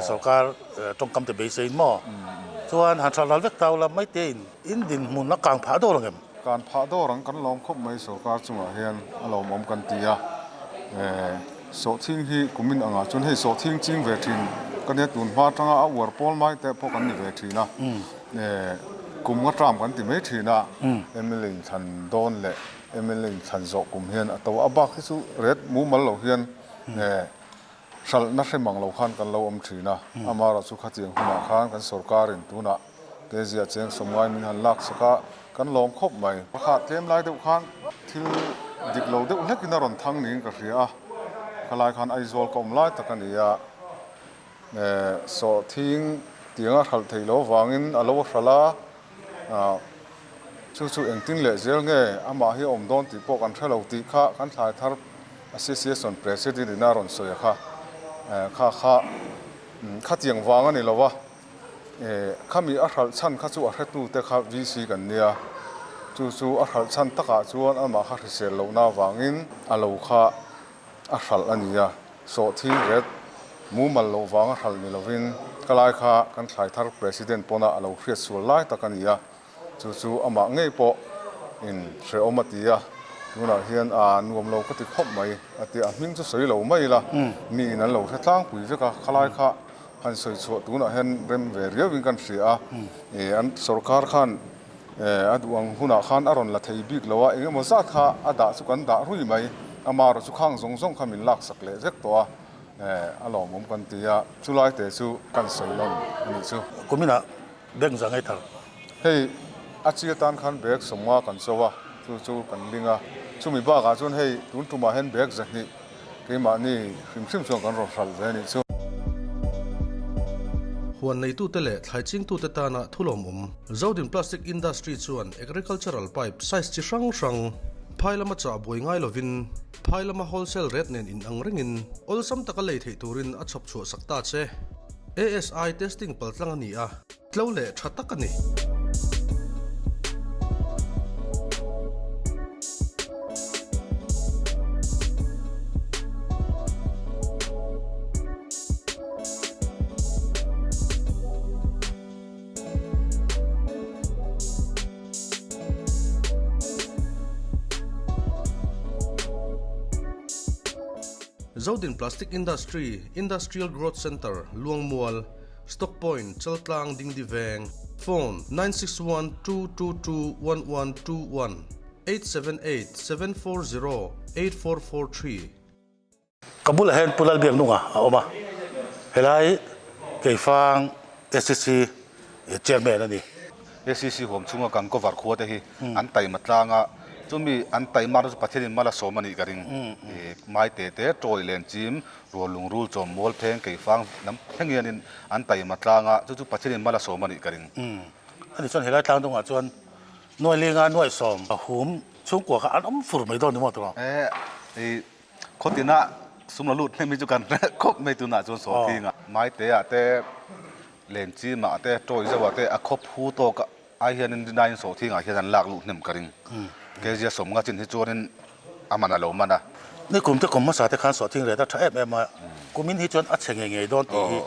Sorkar tawngkam te beiseiin maw. Chuan han hral ral vek tau la mai te in in dinhmun a kang phah dawr ang em? Kan phah dawr ang kan lawm khawp mai sorkar chungah hian a lawmawm kan ti a. Sawhthing hi kumin angah chuan hei sawhthing ching ve thin ka nia tun hma atanga a uar pawl mai te pawh kan ni ve thin a, kum nga term kan ti mai thin a, mla in thlan dawn leh mla in thlan zawh kum hian a to a bak hi chu ret mumal lo hian hralhna hre mang lo khan kan lo awm thin a, amaherawhchu khatiang hunah khan kan sorkarin tunah Kezia cheng sawmngai min han lak sak a, kan lawm khawp mai. Pakhat tlem lai deuh khan thil dik lo deuh hlekin a rawn thang niin ka hria a, khalai khan Aizawl ka awm lai tak a ni a, sawhthing tianga hralh theih loh avangin a lo hralh a, chu chu engtin leh zel nge amah hi a awm dawn tih pawh kan hre lo tih kha kan thlai thar Association President in a rawn sawi a kha, kha kha khatiang vang a ni lo a. Khami a hralh chhan kha chu a hretute kha VC kan nia, chu chu a hralh chhan takah chuan amah kha hrisel lohna avangin a lo kha a hralh a nia, sawhthing ret mumal loh vanga hralh ni lovin ka lai kha kan thlai thar President pawna a lo hriat sual lai tak a nia, chu chu amah ngei pawh in hrehawm a ti a, tunah hian a nuam lo ka ti khawp mai a ti a, hming chu sawi lo mai ila miin an lo hre tlangpui vek a, khalai kha Han sawi chhuah tunah hian rem ve riauin kan hria a, an sorkar khan a duh ang hunah khan a rawn la thei bik lo a, eng emaw zat kha a dah chu kan dah rui mai, amaherawh chu khang zawng zawng kha min laksak leh vek tawh a, a lawmawm kan ti a, chulai te chu kan sawi lawm a nih chu. Kuminah bank za ngei thar. Hei a chi atan khan bag 50 kan cho a, chu chu kan ling a, chumi bakah chuan hei tun tumah hian bag 200 Keimahni hrim hrim chuan kan rawn hralh ve a nih chu. Huan neitute leh thlai chingtute tana thulawmawm Zodin Plastic Industry chuan agricultural pipe size chi hrang hrang phai lama chah buai ngai lovin phai lama wholesale rate nen inang rengin awlsam taka lei theih turin a chhawp chhuah sak ta che. ASI testing paltlang a ni a. Tlo leh tha tak a ni. Zodin Plastic Industry, Industrial Growth Centre, Luangmual, Stock Point, Chaltlang Dingdi Veng, Phone, 9612221121, 8787408443. Ka bulah hian Pu Lalbiaknunga a awm a, helai Keifang SCC Chairman a ni. SCC huam chhunga kan cover khua te hi an taima tlang a, chumi an taima chu Pathianin mal a sawm a nih ka ring. Mai te te, Tawi len chim, Rual lungrul chawm mual pheng keifang lam thleng hianin an taima tlang a, chu chu Pathianin mal a sawm a nih ka ring. Ani chuan helai tlang dawngah chuan nuai lenga nuai sawm a hum chhungkua kha an awm fur mai dawn ni maw tawh? E, i khawtina sum la lut hnem hi chu kan hre khawp mai tunah chuan sawhthing a. Maite-ah te, Lenchimah te, Tawi zauhah te a khaw phu tawk ai hianin rinaiin sawhthingah hian an lak luh hnem ka ring. Kezia 50 chin hi chuanin a man a lo man a. Ni kum te kum hmasa te khan sawhthing ret a tha em em a, kumin hi chuan a chhe ngei ngei dawn tih hi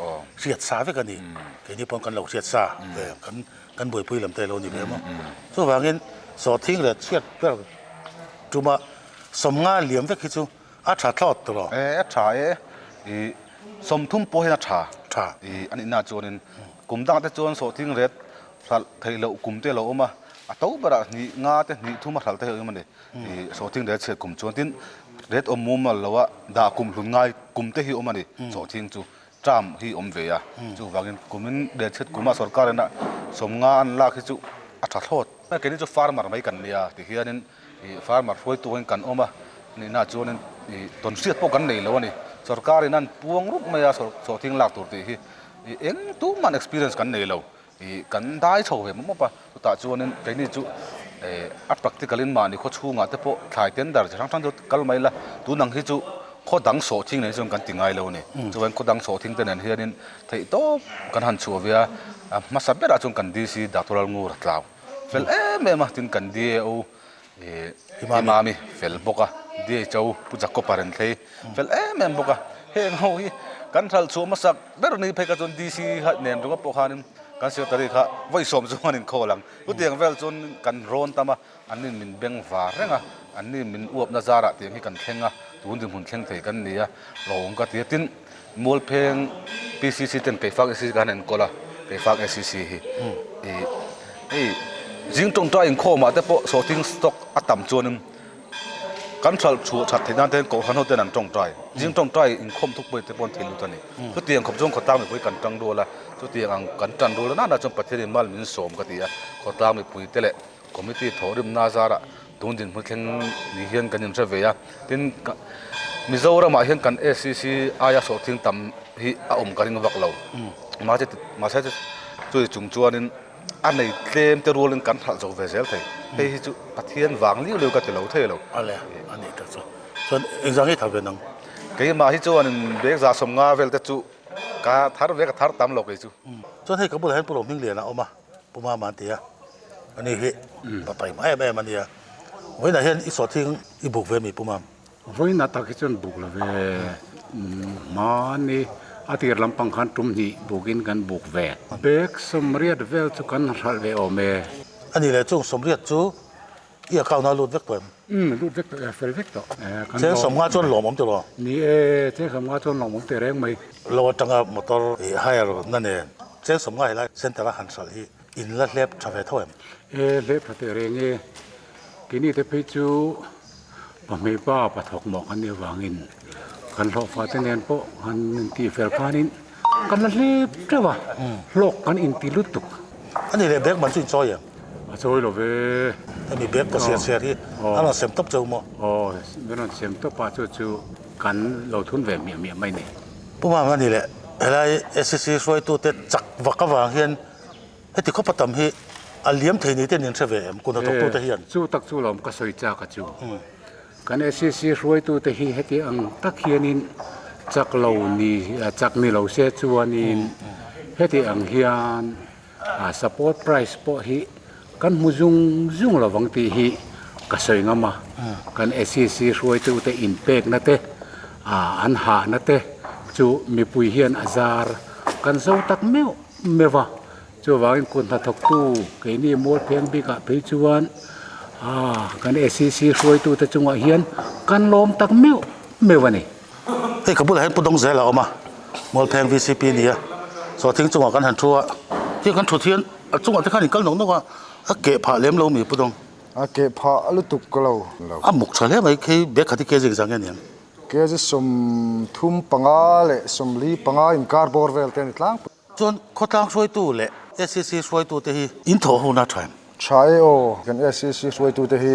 hriat sa vek a ni. Keini pawn kan lo hriat sa ve kan kan buaipui lam te lo ni ve maw. Chuvangin sawhthing ret chhiat ber tuma sawmnga liam vek hi chu a tha thlawt tawh lo. E a tha e, i sawmthum pawh hian a tha. Tha. I a nihna chuanin kum dangah te chuan sawhthing ret hralh theih loh kum te a lo awm a, a to berah hnih nga te hnih thum a hralh te hi a awm a ni. I sawhthing ret chhiat kum chuan tin ret awm mumal lo a dah kum hlun ngai kum te hi awm a ni. Sawhthing chu term hi awm ve a, chuvangin kumin ret chhiat kuma sorkar ina sawmnga an lak hi chu a tha thlawt. Keini chu farmer mai kan nia tihianin Ih farmer hruaitu in kan awm a, nihna chuanin ih tawn hriat pawh kan nei lo a ni. Sorkar in an puang rup mai a sawhthing lak tur tih hi ih eng tumah experience kan nei lo. Ih kan dai chho ve mawp mawp a, chutah chuanin keini chu eh a practical in mahni khaw chhungah te pawh thlai tender chi hrang hrang chu kal mai la, tun ang hi chu khaw dang sawhthing nen hi chuan kan ti ngai lo a ni. Chuan khaw dang sawhthing te nen hianin theihtawp kan han chhuah ve a, a hmasa berah chuan kan DC Doctor Lalngur a tlau. Fel em em a, tin kan DAO ih Imami fel bawk a, DHO Pu Jacob a rawn thlei fel em em bawk a, heng ho hi kan hralh chhuah hmasak ber ni phei kha chuan DC kha nen ringawt pawh khanin kan secretary kha vawi sawm chu an inkhawlh ang, chutiang vel chuan kan rawn tam a, an nin min beng var reng a, an nin min uapna zarah tiang hi kan thleng a, tun dinhmun thleng thei kan ni a, hlauhawm ka ti a, tin Mualpheng PCC ten Keifak SCC khan an enkawl a, Keifak SCC hi ih hei zing tawngtai inkhawmah te pawh sawhthing stock a tam chuanin kan hralh chhuah that theih nan te hian kohhran ho ten an tawngtai, zing tawngtai inkhawm thukpui te pawh an thei lut a ni. Chutiang khawp chuan khawtlang mipui kan tang rual a, chutiang ang kan tan rual nana chuan Pathianin mal min sawm ka ti a, khawtlang mipui te leh Committee thawhrimna zarah tun dinhmun thleng ni hian kan inhre ve a, tin Mizoramah hian kan SCC aia sawhthing tam hi a awm ka ring vak lo. Mahse mahse chu chung chuanin a nei tlem te rualin kan hralh zo ve zel thei. Hei hi chu Pathian vang liu liu ka ti lo thei lo. Ale a nih tak chu. Chuan engzah nge thar ve nang? Keimah hi chuanin bag za sawmnga vel te chu ka thar ve ka thar tam lo kei chu. Chuan hei ka bulah hian Pu Rohmingliana a awm a. Pu Mama an ti a, ani hi pa paima em em a nia. Vawiinah hian i sawhthing i buk ve mi Pu Mam? Vawiinah tak hi chuan buk lo ve, hmani a tir lampang khan tum hnih bukin kan buk ve. Bag sawmriat vel chu kan hralh ve awm e. A nih leh chung sawmriat chu I account a lut vek tawh em? Umm lut vek tawh e, fel vek tawh. Cheng sawmnga chuan lawm awm tawh lo? Ni e, cheng sawmnga chuan lawm awm teh reng mai. Lo atanga motor i hire na nen cheng sawmnga helai center a han hralh hi in la hlep tha ve tho em? E hlep tha teh reng e, keini te phei chu pahmei pa pathawk mawh kan nih avangin kan hlawhfa te nen pawh han intih fel khanin kan la hlep teuh a, hlawk kan inti lutuk. A nih leh bag man chu in chawi em? A chawi lo ve. Hemi bag ka siar siar hi a rawn sem tawp cheu maw? Aw, min rawn sem tawp a, chu chu kan lo thun ve miah miah mai ni. Pu Mama nih leh helai SCC hruaitute chak vak avang hian heti khawpa tam hi a liam thei ni te an inhre ve em kun hnathawktute hian? Chu tak chu lawm ka sawi chak a chu. Kan SCC hruaitute hi heti ang tak hianin chak lo ni chak ni lo se chuanin heti ang hian A support price pawh hi kan hmu zung zung lovang tih hi ka sawi ngam a, kan SEC hruaitute inpekna te, an hahna te chu mipui hian a zar kan zo tak meuh meuh a, chuvangin kut hnathawktu keini Mualpheng bikah phei chuan kan SEC hruaitute chungah hian kan lawm tak meuh meuh a ni. Hei ka bulah hian Pu Dawngzel a awm a, Mualpheng VCP a ni a, sawhthing chungah kan han thu a, khi kan thut hian a chungah te khan in kal nawk nawk a, a keh phah lem lo mi Pu Dawng? A keh phah lutuk ka lo. A muk tha hle mai, khi bag khat hi kg engzah nge niang? Kg 35 leh 45 inkar bawr vel te a ni tlangpui. Chuan khawtlang hruaitu leh SCC hruaitu te hi in thawh hun a tha em? Tha e aw, kan SCC hruaitu te hi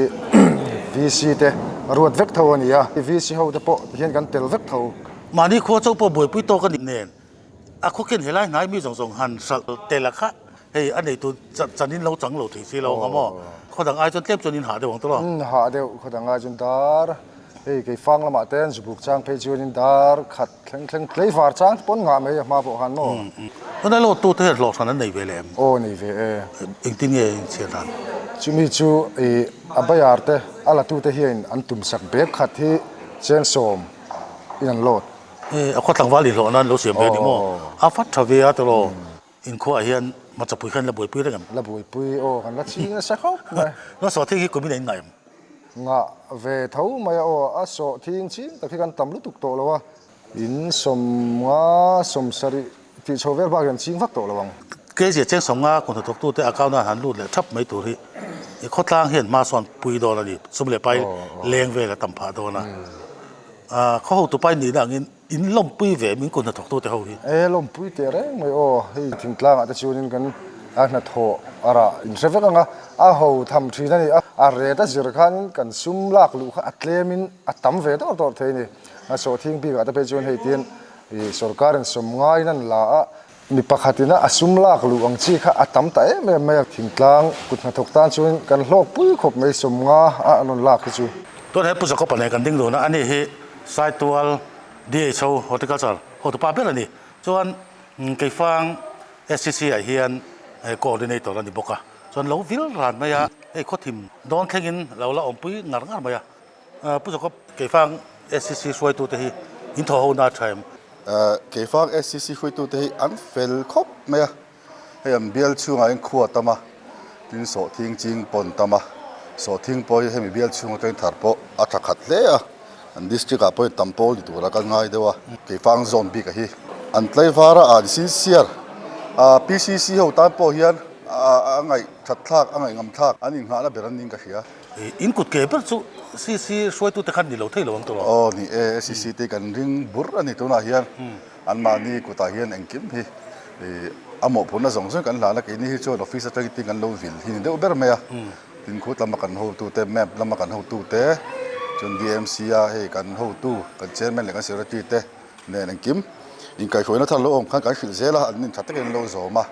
VC te ruat vek tho a ni a, VC ho te pawh tihian kan tel vek tho. Mahni khua cho pawh buaipui tawk a nih nen a khaw ken helai hnai mi zawng zawng han hralh tel a kha hei a neitu chan in lo chang lo thei si lo ang a maw? Khaw dang ai chuan tlem chuan in hah deuh ang tawh lo? Hah deuh, khaw dang ai chuan dar hei kei fang lamah te an zubuk chang phei chuanin dar khat Thleng thleng tlei var chang te pawn ngah mai a hma pawh khan maw? Tunlai lo tu te hian hlawh hran an nei ve leh em? Aw nei ve e. Engtin nge in chhiar dan? Chumi chu i a bayar te a la tu te hian an tum sak bag khat hi Cheng sawm in an load. E, a khaw tlangval inhlawh nan lo siam ve a ni maw? A vat tha ve a tawh Inkhua ah hian hmachapui khan la buaipui reng em? La buaipui aw, kan la ching nasa khawp mai. Nga sawhthing hi kum in a in ngah em? Ngah ve tho mai a aw, a sawhthing ching tak hi kan tam lutuk tawh lo a. In sawmnga sawmsarih tih chho vel bak hian ching vak tawh lo ang. Kezia cheng sawmnga kut hnathawktute account ah han lut leh thap mai tur hi i khawtlang hian hma sawn pui dawn a ni. Sum leh pai leng vel a tam phah dawn a. Khaw hotu pai nihna angin in lawmpui ve min kut hnathawktute ho hi. E lawmpui teh reng mai aw, hei thingtlangah te chuanin kan a hnathawh a rah in hre vek ang a, a ho tham thin a ni a. A ret a zir khanin kan sum lak luh kha a tlemin a tam ve dawr dawr thei a ni. A sawhthing bikah te phei chuan hei tihian ih sorkarin sawm ngaiin an la a, mi pakhatin a sum lak luh ang chi kha a tam ta em em mai a, thingtlang kut hnathawk tan chuan kan hlawk pui khawp mai sawm nga a an rawn lak hi chu. Tun he Pu Jacob-a nen kan ding dun a, ani hi Saitual DHO Horticulture hotupa ber a ni. Chuan Keifang SCC ah hian Coordinator a ni bawk a, chuan lo vil ran mai a, hei khawthim dawn thlengin lo la awmpui ngar ngar mai a. Pu Jacob, Keifang SCC hruaitute hi in thaw ho na tha em? Keifang SCC hruaitute hi an fel khawp mai a, hei an bial chhungah hian khua tam a, tin sawhthing ching pawn tam a, sawhthing pawh hi hemi bial chhung atangin thar pawh a tha khat hle a, an district ah pawhin tam pawl ni tura kan ngai deuh a, Keifang zone bik a hi an tlaivar a, an sincere a, PCC ho tan pawh hian a ngaih that thlak, a ngaih ngam thlak, an inghahna ber an ning ka hria. In kut ke ber chu CC hruaitute khan ni lo thei lo ang tawh lo. Aw ni e, CC te kan ring bur a ni tunah hian anmahni kutah hian engkim hi a mawhphurhna zawng zawng kan hlan a, keini hi chuan office atangin tin kan lo vil hi ni deuh ber mai a, tin khut lama kan hotute map lama kan hotute chuan DMC a hei kan hotu kan chairman leh kan secretary te nen engkim inkaihhruaina thar lo awm khan kan hrilh zel a, an in tha takin an lo zawm a,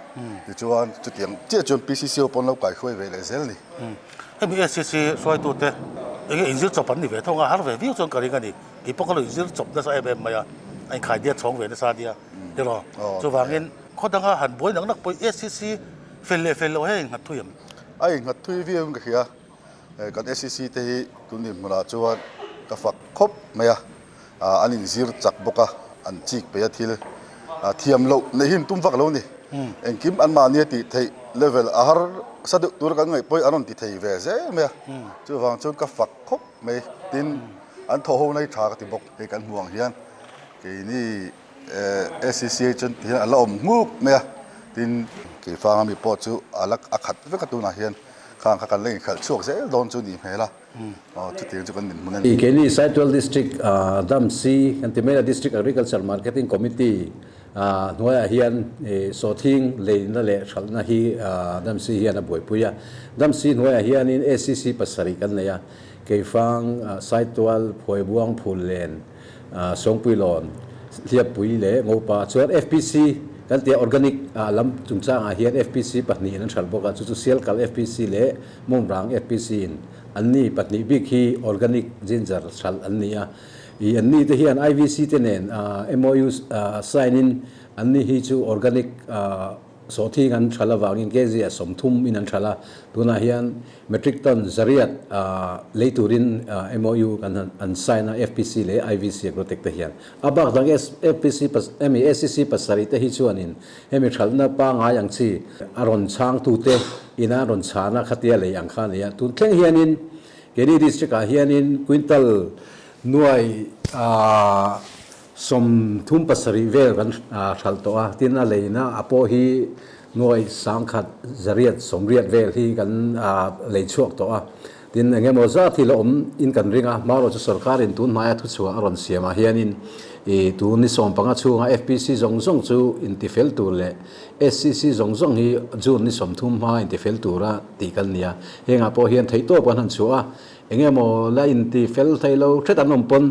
tichuan chutiang chiah chuan PCC ho pawh an lo kaihhruai ve leh zel a ni. Hemi SCC hruaitute enge inzir chawp an ni ve thawng a, har ve viau chuan ka ring a ni. Kei pawh ka lo inzir chawp nasa em em mai a, a inkhai diat chhawng ve nasa nia tiraw. Chuvangin khaw danga han buai nak nak pawhin SCC fel leh fel loh hi a innghat thui em? A innghat thui viau in ka hria. Kan SCC te hi tun dinhmunah chuan ka fak khawp mai a. An inzir chak bawk a, an chik peih a thil thiam loh neih hi an tum vak lo a ni. Engkim anmahni a tih theih level a harsa deuh tura kan ngaih pawhin an rawn ti thei ve zel mai a. Chuvang chuan ka fak khawp mai. Tin, an thawh ho na hi tha ka ti bawk. Hei kan hmuh ang hian keini SCCA chuan ti hian a la awm nghuk mai a. Tin, Keifanga mi pawh chu a la a khat vek a tunah hian khang kha kan la inkhalh chhuak zel dawn chu nih hmel a. Chutiang chu kan dinhmun a ni. Keini Saitual District DAMC kan ti mai a, District Agriculture Marketing Committee hnuaiah hian sawhthing leina leh hralhna hi DAMC hian a buaipui a. DAMC hnuaiah hianin ACC pasarih kan nei a, Keifang, Saitual, Phuaibuang, Phullen, Sawngpuilawn, Hliappui leh Ngopa. Chuan FPC kan tia organic lam chungchangah hian FPC pahnihin an hralh bawk a, chu chu Sialkal FPC leh Mumrang FPC in anni pahnih bik hi organic ginger hralh an ni a, ih anni te hian IVC te nen MOU sign in anni hi chu organic sawhthing an hralh avangin kg a 30 in an hralh a, tunah hian metric ton zariat lei turin MOU kan an sign a FPC leh IVC Agrotech te hian. A bak dang FPC emi ACC pasarih te hi chuanin Hemi hralhna pangngai ang chi a rawn chhangtute ina rawn chhana khatia lei ang kha a ni a. Tun thleng hianin keini district ah hianin quintal nuai 37 vel kan hralh tawh a, tin a leina a pawh hi nuai 10,000 180 vel hi kan lei chhuak tawh a. Tin eng emaw zat hi la awm in kan ring a, hmarawh chu sorkarin tun hmaia thuchhuah a rawn siam ah hianin i tun ni 15 chhunga FPC zawng zawng chu intifel tur leh SCC zawng zawng hi June ni 30 hma intifel tura tih kan ni a, hengah pawh hian theihtawp an han chhuah a, eng emaw la intifel thei lo hret an awm pawn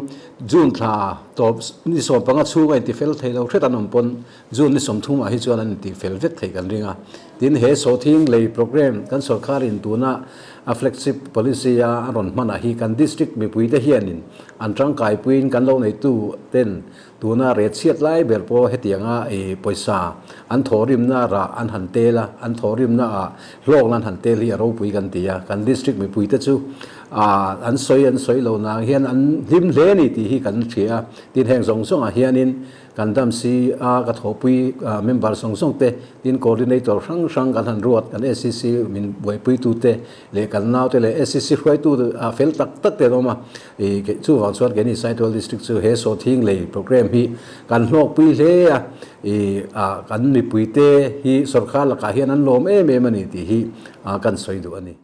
June thla tawp ni 15 chhunga intifel thei lo hret an awm pawn June ni 30 ah hi chuan an intifel vek theih kan ring a. Tin, he sawhthing lei programme kan sorkarin tuna a flagship policy a a rawn hmanah hi kan district mipuite hianin an tangkaipuiin kan lo neitu ten tuna ret chhiat lai ber pawh hetianga i pawisa an thawhrimna rah an han tel a, an thawhrimna ah hlawkna an han tel hi a ropui kan ti a. Kan district mipuite chu An sawi an sawi lo nang hian an hlim hle a ni tih hi kan hria a. Tin, heng zawng zawngah hianin kan dam si a, ka thawhpui member zawng zawng te, tin coordinator hrang hrang kan han ruat, kan SCC min buaipuitute leh kan naute leh SCC hruaitu fel tak tak te an awm a. I chuvang chuan keini Saitual District chu he sawhthing lei programme hi kan hlawkpui hle a, i kan mipuite hi sorkar lakah hian an lawm em em a ni tih hi kan sawi duh a ni.